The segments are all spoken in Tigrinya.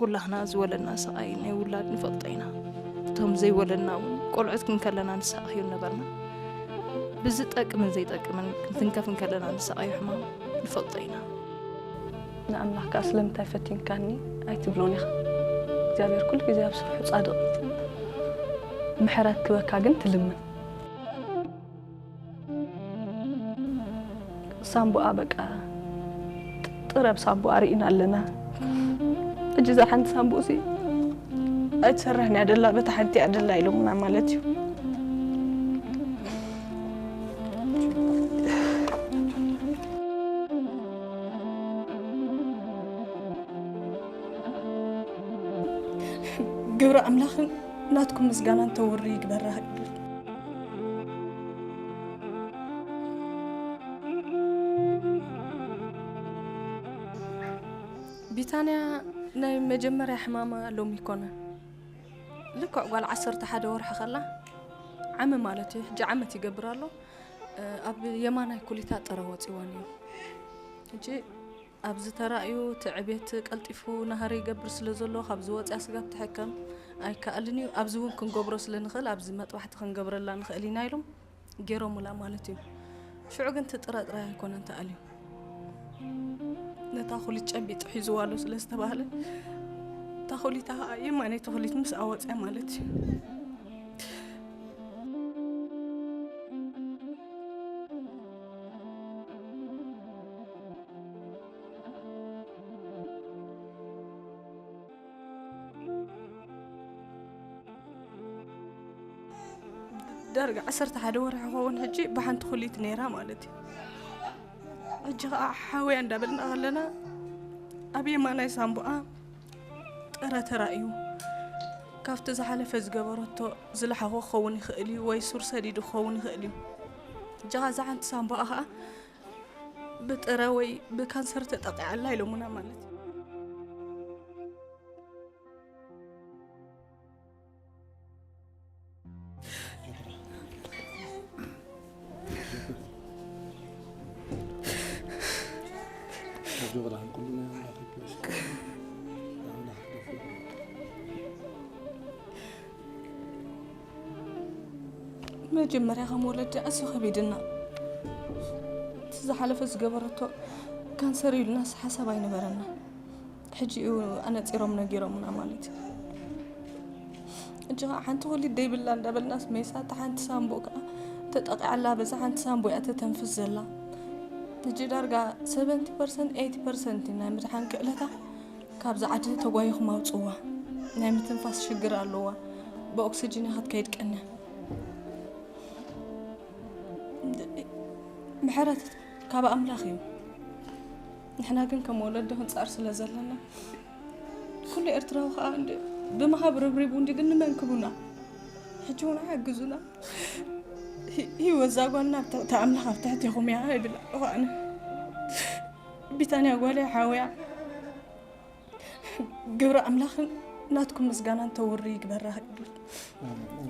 ኩላህና ዝወለድና ስቓይ ናይ ውላድ ንፈልጦ ኢና። እቶም ዘይወለድና እውን ቆልዑት ክንከለና ንሰቓዮ ነበርና። ብዝጠቅምን ዘይጠቅምን ክንትንከፍ እንከለና ንሰቓዮ ሕማም ንፈልጦ ኢና። ንኣምላኽ ከኣ ስለምንታይ ፈቲንካኒ ኣይትብሎን ኢኻ። እግዚኣብሔር ኩሉ ግዜ ኣብ ስርሑ ጻድቕ። ምሕረት ክበካ ግን ትልምን። ሳምቡኣ በቃ ጥረ ብሳምቡኣ ርኢና ኣለና። ሕጂ እዛ ሓንቲ ሳምቡእሲ ኣይትሰርሕን እያ ደላ፣ በታ ሓንቲ እያ ደላ ኢሎምና ማለት እዩ። ግብሪ ኣምላኽን ናትኩም ምስጋና እንተውሪ ይግበራ ይብል። ቢታንያ ናይ መጀመርያ ሕማማ ሎሚ ይኮነ። ልክዕ ጓል ዓሰርተ ሓደ ወርሒ ከላ ዓመ ማለት እዩ። ሕጂ ዓመት ይገብር ኣሎ። እ፣ ኣብ የማናይ ኩሊታ ጥረ ወፂዋን እዩ። ሕጂ ኣብዚ ተራእዩ እቲ ዕቤት ቀልጢፉ ናህሪ ይገብር ስለ ዘሎ ካብዚ ወፂያ ስጋብ ትሕከም ኣይከኣልን እዩ። ኣብዚ እውን ክንገብሮ ስለ ንኽእል ኣብዚ መጥባሕቲ ክንገብረላ ንኽእል ኢና ኢሎም ገይሮምላ ማለት እዩ። ሽዑ ግን እቲ ጥረ ጥራይ ኣይኮነን ተኣልዩ። ነታ ኩሊት ጨቢጡ ሒዝዋ ኣሎ ስለ ዝተባህለ እታ ኩሊታ ከዓ የማነይቲ ኩሊት ምስ ኣወፅያ ማለት እዩ። ዳርጋ ዓሰርተ ሓደ ወርሒ ክኸውን ሕጂ ብሓንቲ ኩሊት ነይራ ማለት እዩ። ሕጂ ከዓ ሓውያ እንዳበልና ከለና ኣብ የማናይ ሳምቡኣ ጥረ ተራእዩ። ካብቲ ዝሓለፈ ዝገበረቶ ዝለሓኾ ክኸውን ይኽእል እዩ ወይ ሱር ሰዲዱ ክኸውን ይኽእል እዩ። ሕጂ ከዓ እዛ ሓንቲ ሳምቡኣ ከዓ ብጥረ ወይ ብካንሰር ተጠቂዓ ኣላ ኢሎምና ማለት እዩ። መጀመርያ ከም ወለዲ ኣዝዩ ከቢድና። እቲ ዝሓለፈ ዝገበረቶ ካንሰር ኢሉናስ ሓሳብ ኣይነበረና። ሕጂ እዩ ኣነጺሮም ነጊሮምና ማለት እዩ። ሕጂ ኸዓ ሓንቲ ኮሊድ ደይብላ እንዳበልናስ መይሳ እታ ሓንቲ ሳምቦ ከኣ ተጠቂዓላ በዛ ሓንቲ ሳምቦ እያ ተተንፍስ ዘላ። ሕጂ ዳርጋ ሰቨንቲ ፐርሰንት ኤይቲ ፐርሰንት እዩ ናይ ምድሓን ክእለታ። ካብዚ ዓዲ ተጓይኹም ኣውጽዋ። ናይ ምትንፋስ ሽግር ኣለዋ። ብኦክስጅን እያ ክትከይድ ቀንያ። ምሕረት ካብ ኣምላኽ እዩ። ንሕና ግን ከም ወለዲ ክንጻር ስለ ዘለና ኩሉ ኤርትራዊ ከኣ እንዲ ብምሃብ ርብሪቡ እንዲ ግን ንመንክቡና። ሕጂ እውን ሓግዙና። ሂ-፣ ህይወት እዛ ጓልና ኣብ ትሕቲ ኣምላኽ ኣብ ትሕቴኹም እያ ይብል ኣለኹ ኣነ። ቢታንያ ጓለይ ሓውያ ግብሪ ኣምላኽን ናትኩም ምስጋናን ተውሪ ይግበራ ይብል።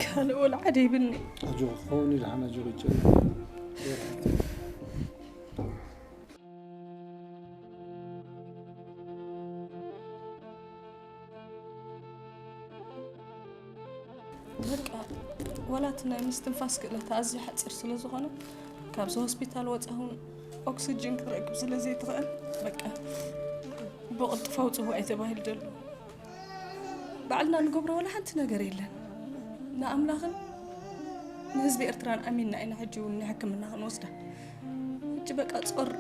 ካልእ ወላ ሓደ ይብልኒ። ኣጆኺ ክኸውን እዩ ደሓን፣ ኣጆኺ ይጨነቕ። በቃ ዋላ እቲ ናይ ምስትንፋስ ክእለታ ኣዝዩ ሓጺር ስለ ዝኾነ ካብዚ ሆስፒታል ወጻ እውን ኦክስጅን ክትረክብ ስለ ዘይትኽእል በቃ ብቕልጡፍ ኣውጽዋ እዩ ተባሂሉ ዘሎ። ባዕልና ንገብሮ ዋላ ሓንቲ ነገር የለን። ንኣምላኽን ንህዝቢ ኤርትራን ኣሚንና ኢና ሕጂ እውን ንሕክምና ክንወስዳ። ሕጂ በቃ ጾር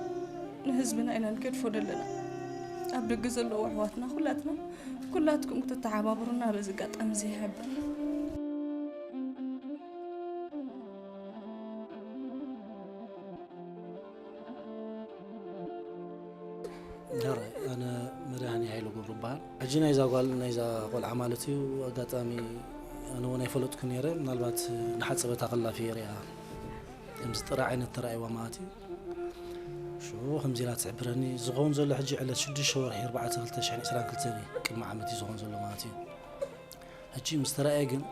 ንህዝብና ኢና ንገድፎ ዘለና። ኣብ ደገ ዘለዉ ኣሕዋትና ኩላትና፣ ኩላትኩም ክትተሓባበሩና በዚ ኣጋጣሚ እዚ ይሕብር። ሕራይ፣ ኣነ መድሃኒ ሃይለ ገብሩ እበሃል። ሕጂ ናይዛ ጓል፣ ናይዛ ቆልዓ ማለት እዩ፣ ኣጋጣሚ ኣነ እውን ኣይፈለጥኩ ነይረ። ምናልባት እናሓጸበታ ከላ እየ ሪኣ፣ ከምዚ ጥረ ዓይነት ተራእይዋ ማለት እዩ። ሽዑ ከምዚ ኢላ ትሕብረኒ፣ ዝኸውን ዘሎ ሕጂ ዕለት ሽዱሽተ ወርሒ ኣርባዕተ ክልተ ሽሕን ዕስራን ክልተን እዩ፣ ቅድሚ ዓመት እዩ ዝኸውን ዘሎ ማለት እዩ። ሕጂ ምስ ተራእየ ግን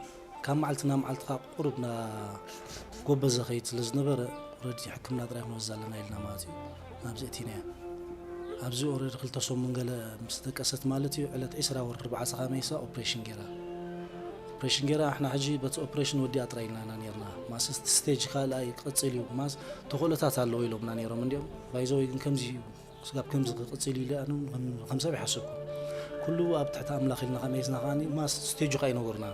ካብ መዓልቲ ናብ መዓልቲ ካብ ቁሩብ እናጎበዘ ኸይድ ስለ ዝነበረ፣ ረዲ ሕክምና ጥራይ ክንወስዳ ኣለና ኢልና ማለት እዩ ናብዚ እቲናያ። ኣብዚ ኦረዲ ክልተ ሰሙን ገለ ምስ ደቀሰት ማለት እዩ። ዕለት ዕስራ ወር ኣርባዕተ ኸመይሳ ኦፕሬሽን ገይራ። ኦፕሬሽን ገይራ፣ ኣሕና ሕጂ በቲ ኦፕሬሽን ወዲኣ ጥራይ ኢልና ኢና ነርና። ማስስቲ ስቴጅ ካልኣይ ይቅጽል እዩ፣ ማስ ተኽእሎታት ኣለዎ ኢሎምና ነይሮም እንዲኦም። ባይዘወይ ግን ከምዚ እዩ፣ ስጋብ ከምዚ ክቅጽል ኢሉ ኣነ ከም ሰብ ይሓሰብኩ። ኩሉ ኣብ ትሕቲ ኣምላኽ ኢልና ከመይስና ከዓኒ ማስ ስቴጁ ከኣ ይነገሩና።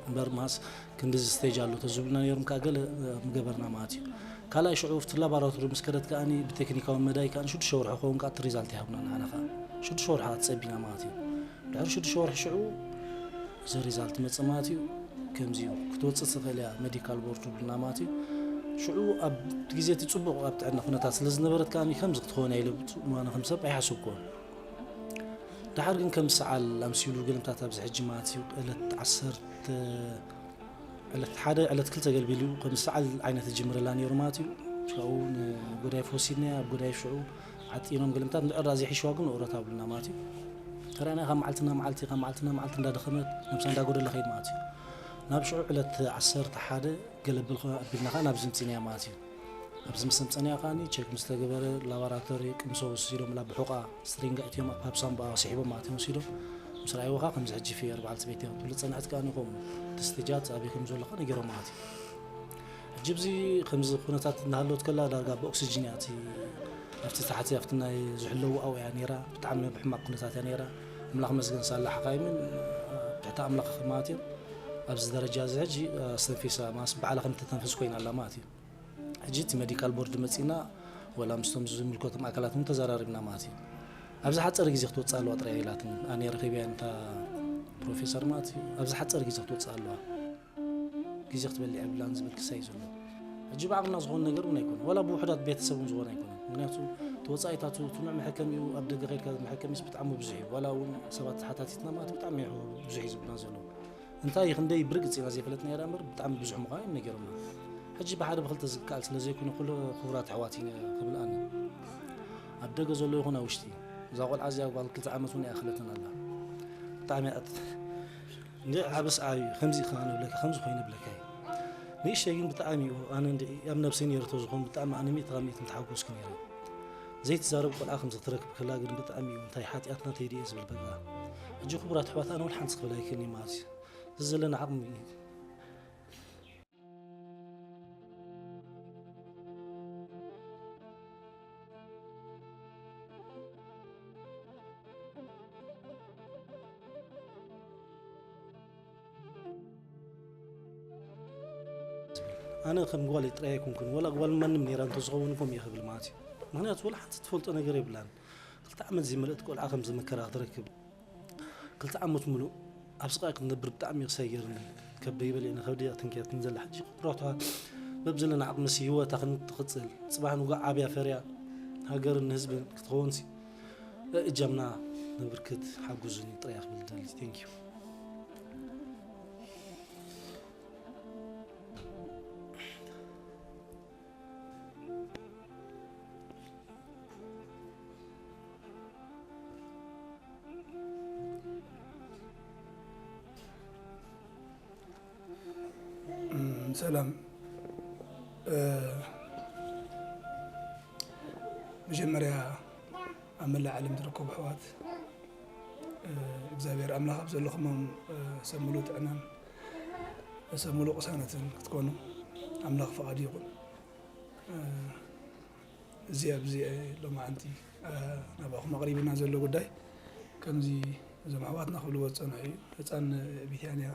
እምበር ማስ ክንድዚ ስቴጅ ኣሎ ተዝብሉና ነይሮም፣ ከዓ ገለ ምገበርና ማለት እዩ። ካልኣይ ሽዑ ኣብቲ ላቦራቶሪ ምስ ከደት ከኣኒ ብቴክኒካዊ መዳይ ከኣኒ ሽዱሽተ ወርሒ ክኸውን ከዓ እቲ ሪዛልት ይሃብና ንዓና ከዓ። ሽዱሽተ ወርሒ ከዓ ትጸቢና ማለት እዩ። ድሕሪ ሽዱሽተ ወርሒ ሽዑ እዚ ሪዛልት መጽእ ማለት እዩ። ከምዚ እዩ ክትወጽእ ትኽእል እያ ሜዲካል ቦርድ ብልና ማለት እዩ። ሽዑ ኣብ ግዜ እቲ ጽቡቕ ኣብ ጥዕና ኩነታት ስለ ዝነበረት ከኣኒ ከምዚ ክትኸውን እያ ኢለ ብጽ-፣ ምዃኑ ከም ሰብ ኣይሓሰብኩዎን። ደሓር ግን ከም ሰዓል ኣምሲሉ ገለምታት ኣብዚ ሕጂ ማለት እዩ ዕለት ዓሰርተ ዕለት ሓደ ዕለት ክልተ ገልቢሉ ከም ሰዓል ዓይነት ዝጅምረላ ነይሩ ማለት እዩ። ካብኡ ንጎዳይፍ ወሲድናያ፣ ኣብ ጎዳይፍ ሽዑ ዓጢኖም ገለምታት እንድዕራ ዘይሕሽዋ ግን ንኦረት ኣብሉና ማለት እዩ። ተረኣና ካብ መዓልትና መዓልቲ፣ ካብ መዓልትና መዓልቲ እንዳደኸመት ነብሳ እንዳጎደለ ከይድ ማለት እዩ። ናብ ሽዑ ዕለት ዓሰርተ ሓደ ገለብል ኣቢልናኻ ናብዚ ምጺናያ ማለት እዩ። ኣብዚ ምስ ኣምጸናያ ከኣኒ ቸክ ምስ ተገበረ ላቦራቶሪ ቅምሶ ወሲዶም ላብ ሕቋ ስትሪንግ ኣእትዮም ኣብ ሳምባ ስሒቦም ማለት እዮም ወሲዶም። ምስ ረኣይዎ ከኣ ከምዚ ሕጂ ፊየር በዓልቲ ቤት እያ ክትብል ዝጸንሐት ከኣኒ ከምኡ እቲ ስቴጃት ኣበይ ከም ዘሎ ከኣ ነጊሮም ማለት እዩ። ሕጂ ኣብዚ ከምዚ ኩነታት እናሃለወት ከላ ዳርጋ ብኦክሲጅን እያ እቲ ኣብቲ ታሕቲ ኣብቲ ናይ ዝሕለዉ ኣብኡ እያ ነይራ። ብጣዕሚ ብሕማቕ ኩነታት እያ ነይራ። ኣምላኽ መስገን ሳላ ሓኻይምን ትሕቲ ኣምላኽ ማለት እዮም። ኣብዚ ደረጃ እዚ ሕጂ ኣስተንፊሳ ማስ ባዕላ ከም ተተንፍስ ኮይና ኣላ ማለት እዩ። ሕጂ እቲ ሜዲካል ቦርድ መጺና ወላ ምስቶም ዝምልከቶም ኣካላት እውን ተዘራሪብና ማለት እዩ። ኣብዚ ሓጸር ግዜ ክትወጽእ ኣለዋ ጥራይ ኢላትኒ። ኣነ ረኺበያ እታ ፕሮፌሰር ማለት እዩ። ኣብዚ ሓጸር ግዜ ክትወጽእ ኣለዋ። ግዜ ክትበልዕ የብላን ዝብል ክሳይ ዘሎ። ሕጂ ብዓቕምና ዝኾነ ነገር እውን ኣይኮነ። ወላ ብውሑዳት ቤተሰብ እውን ዝኾነ ኣይኮነ። ምክንያቱ እቲ ወጻኢታት ትኑዕ መሐከሚ እዩ፣ ኣብ ደገ ከይድካ መሐከሚስ ብጣዕሚ ብዙሕ እዩ። ወላ እውን ሰባት ተሓታቲትና ማለት ብጣዕሚ እዩ ብዙሕ እዩ ዝብሉና ዘለዉ። እንታይ ክንደይ ብርግጽ ኢና ዘይፈለጥና ኢና እምበር ብጣዕሚ ብዙሕ ምዃኑ እዮም ነጊሮምና። ሕጂ ብሓደ ብክልተ ዝከኣል ስለ ዘይኮነ ኩሉ ክቡራት ኣሕዋት ኢና ክብል ኣነ። ኣብ ደገ ዘሎ ይኹን ኣብ ውሽጢ። እዛ ቆልዓ እዚኣ ጓል ክልተ ዓመት እውን ኣይኣኸለትን ኣላ። ብጣዕሚ እያ እት-፣ እንደ ዓብስ ዓብዩ ከምዚ ኢኻ ንብለካ፣ ከምዚ ኮይኑ ይብለካ እዩ። ንእሽተይ ግን ብጣዕሚ እዩ፣ ኣነ እንደ ኣብ ነብሰይ ነይሩ ተዝኾን ብጣዕሚ ኣነ ሚእቲ ካብ ሚእቲ ምተሓጎስኩ ነይረ። ዘይትዛረብ ቆልዓ ከምዚ ክትረክብ ከላ ግን ብጣዕሚ እዩ፣ እንታይ ሓጢኣት ናተይ ድየ ዝብል በቃ። ሕጂ ክቡራት ኣሕዋት ኣነ ወላ ሓንቲ ክብል ኣይክእልን እዩ ማለት እዩ። እዚ ዘለና ዓቕሚ እዩ። ኣነ ከም ጓል ጥራይ ኣይኮንኩን፣ ወላ ጓል ማንም ነይራ እንተዝኸውን ከምኡ እየ ክብል ማለት እዩ። ምክንያቱ ወላ ሓንቲ ትፈልጦ ነገር የብላን። ክልተ ዓመት ዘይመልእት ቆልዓ ከምዚ መከራ ክትረክብ፣ ክልተ ዓመት ሙሉእ ኣብ ስቓይ ክትነብር ብጣዕሚ እዩ ክሳይ ገይርኒ። ከበይ በለ ንኸብዲ ኣተንክያትኒ ዘላ ሕጂ ክብራቷ በብ ዘለና ዓቕምሲ ህይወታ ክንትቕጽል፣ ጽባሕ ንጓዕ ዓብያ ፈርያ ሃገርን ህዝብን ክትኸውንሲ እጃምና ነብርክት፣ ሓግዙኒ ጥራይ ክብል ደሊ። ቴንክ ዩ። እም፣ ሰላም። እ፣ መጀመርያ ኣብ መላእ ዓለም ትርከቡ ኣሕዋት፣ እ፣ እግዚኣብሔር ኣምላኽ ኣብ ዘለኹሞም፣ እ፣ ሰብ ምሉእ ጥዕናን ሰብ ምሉእ ቅሳነትን ክትኮኑ ኣምላኽ ፍቓዱ ይኹን። እ፣ እዚ ኣብዚ ሎማዓንቲ፣ እ፣ ናባኹም ኣቕሪብና ዘሎ ጉዳይ ከምዚ እዞም ኣሕዋትና ክብልዎ ዝጸንሑ እዩ። ህጻን ቢታንያ፣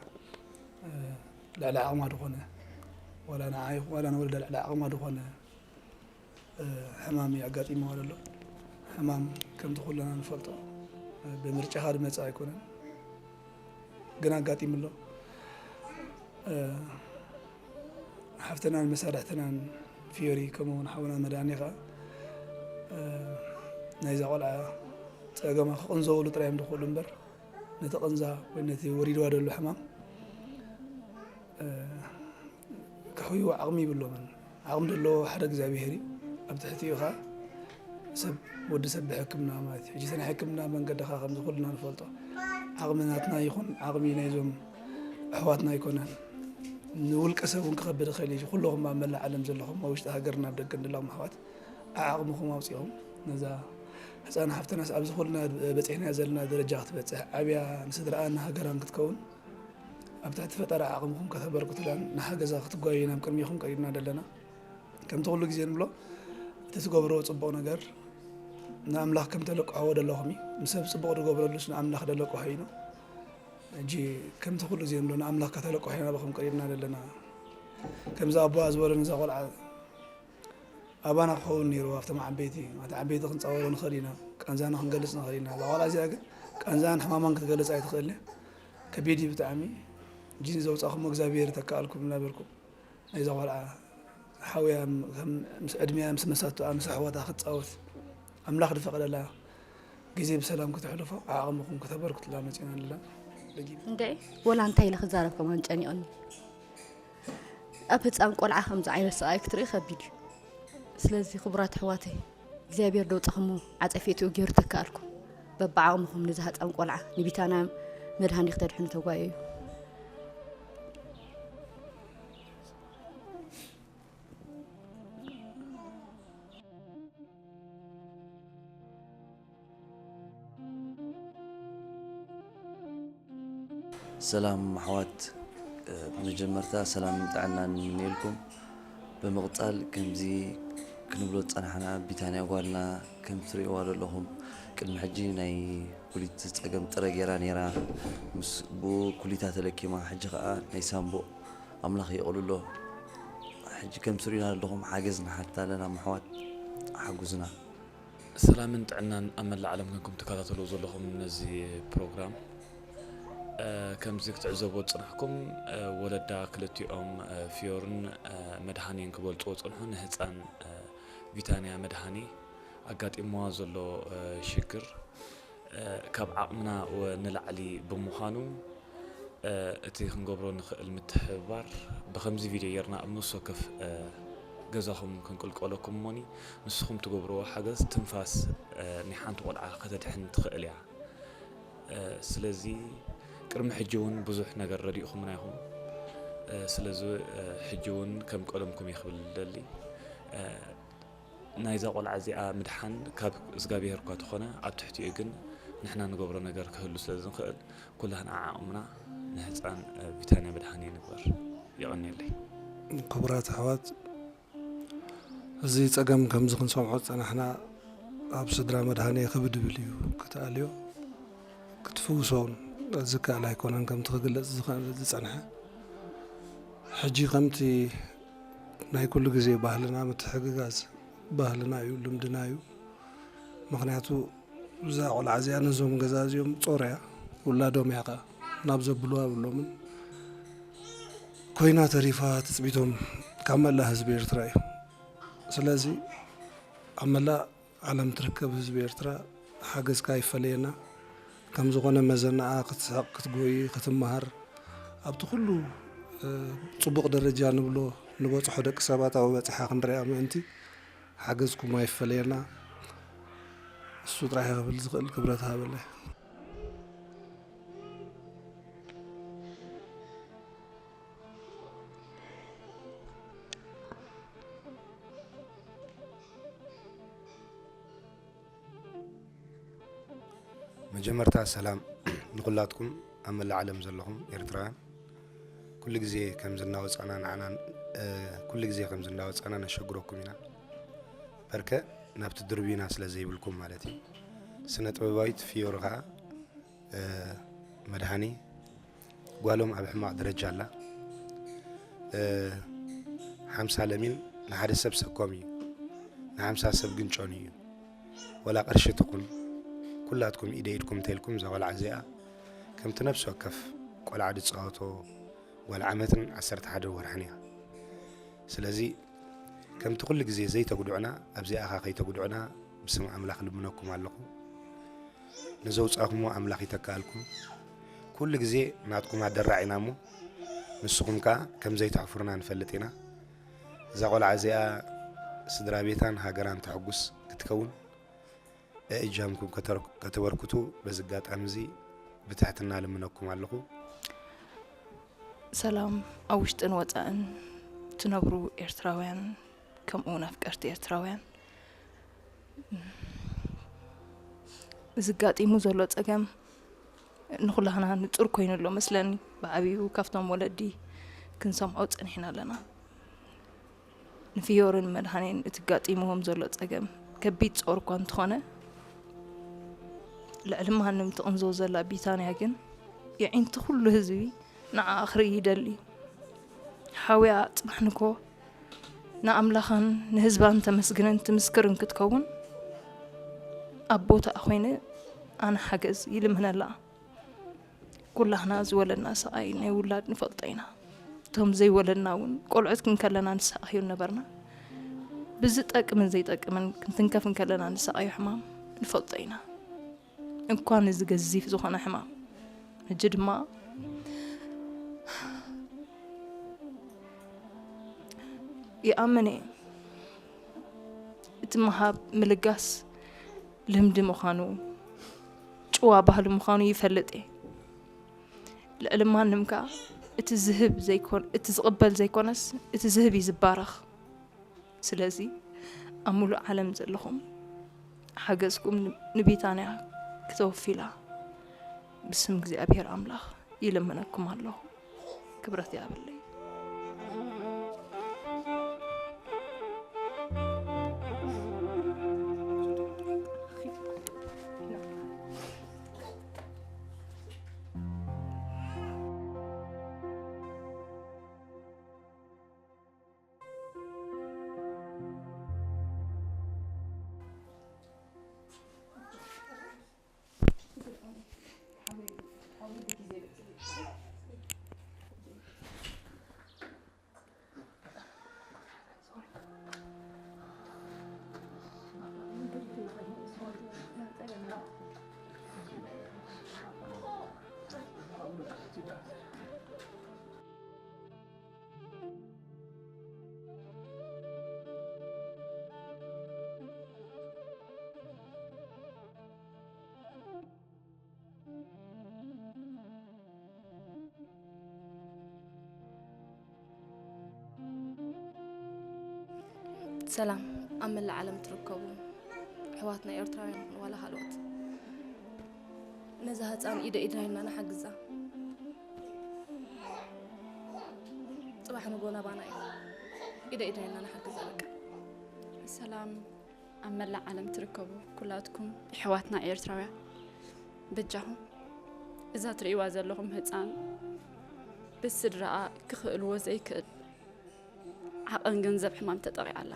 እ፣ ልዕሊ ዓቕማ ዝኾነ፣ ዋላ ንዓ ይኹን ዋላ ንወለዳ ልዕሊ ዓቕማ ዝኾነ፣ እ፣ ሕማም እዩ ኣጋጢምዋ ዘሎ። ሕማም ከምቲ ኩልና ንፈልጦ፣ እ፣ ብምርጫኻ ዝመጽእ ኣይኮነን፣ ግን ኣጋጢሙ ኣሎ። እ፣ ሓፍትናን መሳርሕትናን ፊዮሪ፣ ከምኡ እውን ሓውና መድሃኔ ኸዓ፣ እ፣ ናይዛ ቆልዓ ጸገማ ክቕንዘወሉ ጥራይ እዮም ዝኽእሉ እምበር፣ ነቲ ቕንዛ ወይ ነቲ ወሪድዋ ዘሎ ሕማም፣ እ፣ ከሕውይዎ ዓቕሚ ይብሎምን። ዓቕሚ ዘለዎ ሓደ እግዚኣብሄር እዩ። ኣብ ትሕቲኡ ኸዓ ሰብ፣ ወዲ ሰብ ብሕክምና ማለት እዩ። ሕጂ እቲ ናይ ሕክምና መንገዲ ኸዓ ከምዚ ኩልና ንፈልጦ፣ ዓቕሚ ናትና ይኹን ዓቕሚ ናይዞም ኣሕዋትና ኣይኮነን። ንውልቀ ሰብ እውን ክኸብድ ይኽእል እዩ። ኩለኹም ኣብ መላእ ዓለም ዘለኹም፣ ኣብ ውሽጢ ሃገርን ኣብ ደገን ዘለኹም ኣሕዋት፣ ዓዓቕምኹም ኣውፂኦም ነዛ ህፃን ሓፍትናስ ኣብዚ ኩልና በፂሕና ዘለና ደረጃ ክትበፅሕ ዓብያ ንስድራኣን ንሃገራን ክትከውን ኣብ ትሕቲ ፈጠራ ዓቕምኹም ከተበርክቱላን ንሓገዛ ክትጓዩ ናብ ቅድሚኹም ቀሪብና ዘለና። ከምቲ ኩሉ ግዜ ንብሎ እቲ ትገብርዎ ፅቡቕ ነገር ንኣምላኽ ከም ተለቅሕዎ ደለኹም እዩ። ንሰብ ፅቡቕ ዝገብረሉስ ንኣምላኽ ደለቅሖ እዩ ነው። ሕጂ ከምቲ ኩሉ ግዜ ንብሎ ንኣምላኽ ከተለቅሖ ኢና ናባኹም ቀሪብና ዘለና። ከምዚ ኣቦኣ ዝበሎ ነዛ ቆልዓ ኣባና ክኸውን ነይሩ ኣብቶም ዓበይቲ፣ እቲ ዓበይቲ ክንፃወሮ ንኽእል ኢና፣ ቃንዛና ክንገልፅ ንኽእል ኢና። እዛ ቆልዓ እዚኣ ግን ቃንዛን ሕማማን ክትገልፅ ኣይትኽእል እያ። ከቢድ እዩ ብጣዕሚ። እጂ ዘውፃኹሞ እግዚኣብሔር ይተካኣልኩም እናበልኩም ናይዛ ቆልዓ ሓውያ ከም ምስ ዕድሚያ ምስ መሳቱኣ ምስ ኣሕዋታ ክትፃወት ኣምላኽ ዝፈቐደላ ግዜ ብሰላም ክተሕልፎ ዓቕምኹም ከተበርክቱላ መፂና ኣለና። ደጊም እንደ ወላ እንታይ ኢለ ክዛረብ ከማን ጨኒቑኒ። ኣብ ህፃን ቆልዓ ከምዚ ዓይነት ስቓይ ክትርኢ ከቢድ እዩ። ስለዚ ክቡራት ኣሕዋተይ እግዚኣብሔር ደውፃኹሞ ዓፀፌትኡ ገይሩ ተካኣልኩም። በብዓቕምኹም ነዚ ህፃን ቆልዓ ንቢታና መድሃኒ ክተድሕኑ ተጓየዩ። ሰላም ኣሕዋት፣ ብመጀመርታ ሰላምን ጥዕናን ንምነየልኩም። ብምቕጻል ከምዚ ክንብሎ ዝጸናሕና ቢታንያ ጓልና ከም ትርእይዋ ዘለኹም ቅድሚ ሕጂ ናይ ኩሊት ጸገም ጥረ ገይራ ነይራ። ምስ ብኡ ኩሊታ ተለኪማ፣ ሕጂ ኸኣ ናይ ሳንቡእ ኣምላኽ የቕልሎ። ሕጂ ከም ትርእዩና ዘለኹም ሓገዝ ንሓትት ኣለና። ኣሕዋት ሓጉዝና። ሰላምን ጥዕናን ኣብ መላእ ዓለም ኮንኩም ትከታተልዎ ዘለኹም ነዚ ፕሮግራም። ከምዚ ክትዕዘብዎ ዝጸናሕኩም ወለዳ ክልቲኦም ፊዮርን መድሃኔን ክገልጽዎ ዝጸንሑ ንህጻን ቢታንያ መድሃኔ ኣጋጢምዋ ዘሎ ሽግር ካብ ዓቕምና ንላዕሊ ብምዃኑ እቲ ክንገብሮ ንኽእል ምትሕብባር ብኸምዚ ቪድዮ ጌርና ኣብ ነፍሲ ወከፍ ገዛኹም ክንቅልቀለኩም እሞኒ ንስኹም ትገብርዎ ሓገዝ ትንፋስ ናይ ሓንቲ ቆልዓ ከተድሕን ትኽእል እያ። ስለዚ ቅድሚ ሕጂ እውን ብዙሕ ነገር ረዲእኹምና ኢኹም። ስለዚ ሕጂ እውን ከም ቀደምኩም እየ ክብል ደሊ። ናይዛ ቆልዓ እዚኣ ምድሓን ካብ እግዚኣብሄር እኳ ተኾነ ኣብ ትሕቲኡ ግን ንሕና ንገብሮ ነገር ክህሉ ስለ ዝንኽእል ኩላህና ዓቕምና ንህፃን ቢታንያ ምድሓን ይንግበር። የቐንየለይ። ክቡራት ኣሕዋት፣ እዚ ፀገም ከምዚ ክንሰምዖ ዝፀናሕና ኣብ ስድራ መድሃኔ ክብድብል እዩ ክትኣልዮ ክትፍውሶ እውን ዝከኣል ኣይኮነን ከምቲ ክግለፅ ዝጸንሐ። ሕጂ ከምቲ ናይ ኩሉ ግዜ ባህልና ምትሕግጋዝ ባህልና እዩ፣ ልምድና እዩ። ምኽንያቱ እዛ ቆልዓ እዚኣ ነዞም ገዛ እዚኦም ጾር እያ፣ ውላዶም እያ ከኣ ናብ ዘብልዋ የብሎምን ኮይና ተሪፋ ትጽቢቶም ካብ መላእ ህዝቢ ኤርትራ እዩ። ስለዚ ኣብ መላእ ዓለም ትርከብ ህዝቢ ኤርትራ ሓገዝካ ይፈለየና። ከም ዝኾነ መዘናኣ ክትስሕቕ፣ ክትጎይ፣ ክትመሃር ኣብቲ ኩሉ ጽቡቕ ደረጃ ንብሎ ንበጽሖ ደቂ ሰባት ኣብኡ በጺሓ ክንሪኣ ምእንቲ ሓገዝኩም ኣይፈለየና። እሱ ጥራሕ ክብል ዝኽእል ክብረት ሃበለ። መጀመርታ ሰላም ንኹላትኩም ኣብ መላእ ዓለም ዘለኹም ኤርትራውያን። ኩሉ ግዜ ከም ዝናወጻና ንዓና ኩሉ ግዜ ከም ዝናወጻና ነሸግረኩም ኢና። በርከ ናብቲ ድርቢና ስለ ዘይብልኩም ማለት እዩ። ስነ ጥበባዊት ፍዮሪ ኸዓ መድሃኒ ጓሎም ኣብ ሕማቕ ደረጃ ኣላ። ሓምሳ ለሚን ንሓደ ሰብ ሰኮም እዩ፣ ንሓምሳ ሰብ ግን ጨኑ እዩ። ወላ ቅርሺ ትኹን ኩላትኩም ኢደ ኢድኩም እንተልኩም እዛ ቆልዓ እዚኣ ከምቲ ነፍሲ ወከፍ ቆልዓ ዝፃወቶ ጓል ዓመትን ዓሰርተ ሓደ ወርሕን እያ። ስለዚ ከምቲ ኩሉ ግዜ ዘይተጉድዑና ኣብዚኣ ኸዓ ከይተጉድዑና ብስም ኣምላኽ ልምነኩም ኣለኹ። ንዘውፃእኩሞ ኣምላኽ ይተክኣልኩም። ኩሉ ግዜ ናትኩም ኣደራዕ ኢና እሞ ንስኹም ከኣ ከም ዘይተሕፍሩና ንፈልጥ ኢና። እዛ ቆልዓ እዚኣ ስድራ ቤታን ሃገራን ተሕጉስ ክትከውን እእጃምኩም ከተበርክቱ በዚ ኣጋጣሚ እዚ ብትሕትና ልምነኩም ኣለኹ። ሰላም ኣብ ውሽጥን ወፃእን ትነብሩ ኤርትራውያን ከምኡ እውን ኣፍቀርቲ ኤርትራውያን እዚ ጋጢሙ ዘሎ ጸገም ንኹላህና ንጹር ኮይኑ ኣሎ መስለኒ። ብዓቢኡ ካብቶም ወለዲ ክንሰምዖ ጸኒሕና ኣለና። ንፍዮርን መድሃኔን እቲ ጋጢምዎም ዘሎ ጸገም ከቢድ ጾር እኳ እንተኾነ፣ ልዕሊ ማንም ትቕንዞ ዘላ ቢታንያ ግን የዒንቲ ኩሉ ህዝቢ ንዓኣ ክርኢ ይደሊ። ሓውያ ጽባሕ ንግሆ ንኣምላኻን ንህዝባን ተመስግንን ትምስክርን ክትከውን ኣብ ቦታኣ ኮይነ ኣነ ሓገዝ ይልምነላ። ኩላህና ዝወለድና ስቓይ ናይ ውላድ ንፈልጦ ኢና። እቶም ዘይወለድና እውን ቆልዑት ክንከለና ንሰኣኽዮ ነበርና። ብዝጠቅምን ዘይጠቅምን ክንትንከፍ እንከለና ንሰኣዮ ሕማም ንፈልጦ ኢና። እንኳን እዚ ገዚፍ ዝኾነ ሕማም። ሕጂ ድማ ይኣምን እየ። እቲ ምሃብ ምልጋስ ልምዲ ምዃኑ፣ ጭዋ ባህሊ ምዃኑ ይፈልጥ እየ። ልዕሊ ማንም ከኣ እቲ ዝህብ ዘይኮን-፣ እቲ ዝቕበል ዘይኮነስ እቲ ዝህብ እዩ ዝባረኽ። ስለዚ ኣብ ሙሉእ ዓለም ዘለኹም ሓገዝኩም ን-፣ ንቢታንያ ክተወፊላ ብስም እግዚኣብሔር ኣምላኽ ይልምነኩም ኣለኹ። ክብረት ይሃበለይ። ሰላም ኣብ መላእ ዓለም ትርከቡ ኣሕዋትና ኤርትራውያን ይኹኑ ዋላ ካልኦት፣ ነዛ ህፃን ኢደ ኢድና ኢልና ንሓግዛ። ጽባሕ ንጎ ናባና እዩ። ኢደ ኢድና ኢልና ንሓግዛ በቃ። ሰላም ኣብ መላእ ዓለም ትርከቡ ኩላትኩም ኣሕዋትና ኤርትራውያን፣ በጃኹም እዛ ትርእይዋ ዘለኹም ህፃን ብስድራኣ ክኽእልዎ ዘይክእል ዓቐን ገንዘብ ሕማም ተጠቒዓ ኣላ።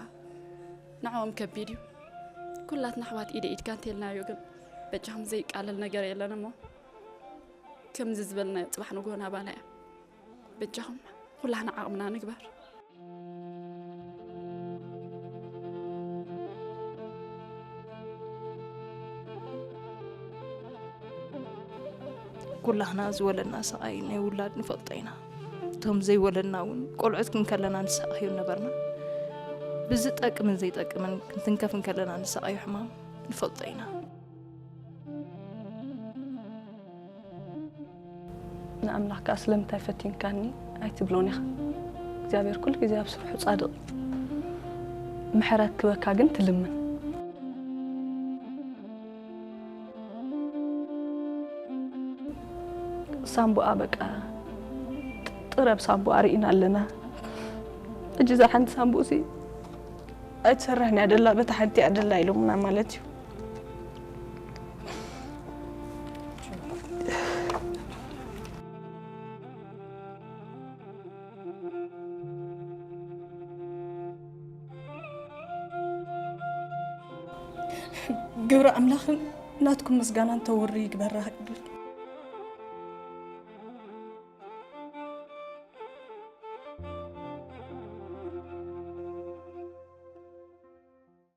ንዕኦም ከቢድ እዩ። ኩላትና ኣሕዋት ኢደ ኢድካ እንተልናዮ ግን በጃኹም ዘይቃለል ነገር የለን እሞ ከምዚ ዝበልናዮ ጽባሕ ንግሆ ናባና እያ። በጃኹም ኩላህና ዓቕምና ንግበር። ኩላህና ዝወለድና ስቓይ ናይ ውላድ ንፈልጦ ኢና። እቶም ዘይወለድና እውን ቆልዑት ክንከለና ንሰኣኽዮ ነበርና። ብዝጠቅምን ዘይጠቅምን ክንትንከፍ እንከለና ንሰኣዮ ሕማም ንፈልጦ ኢና። ንኣምላኽ ከኣ ስለምንታይ ፈቲንካኒ ኣይትብሎን ኢኻ። እግዚኣብሔር ኩሉ ግዜ ኣብ ስርሑ ጻድቕ እዩ። ምሕረት ክበካ ግን ትልምን። ሳምቡኣ በቃ ጥረብ ሳምቡኣ ርኢና ኣለና። ሕጂ እዛ ሓንቲ ሳምቡእ ሲ ኣይትሰርሕን እያ ደላ፣ በታ ሓንቲ እያ ደላ ኢሎምና ማለት እዩ። ግብሪ ኣምላኽን ናትኩም ምስጋናን ተውሪ ይግበራ ይብለካ።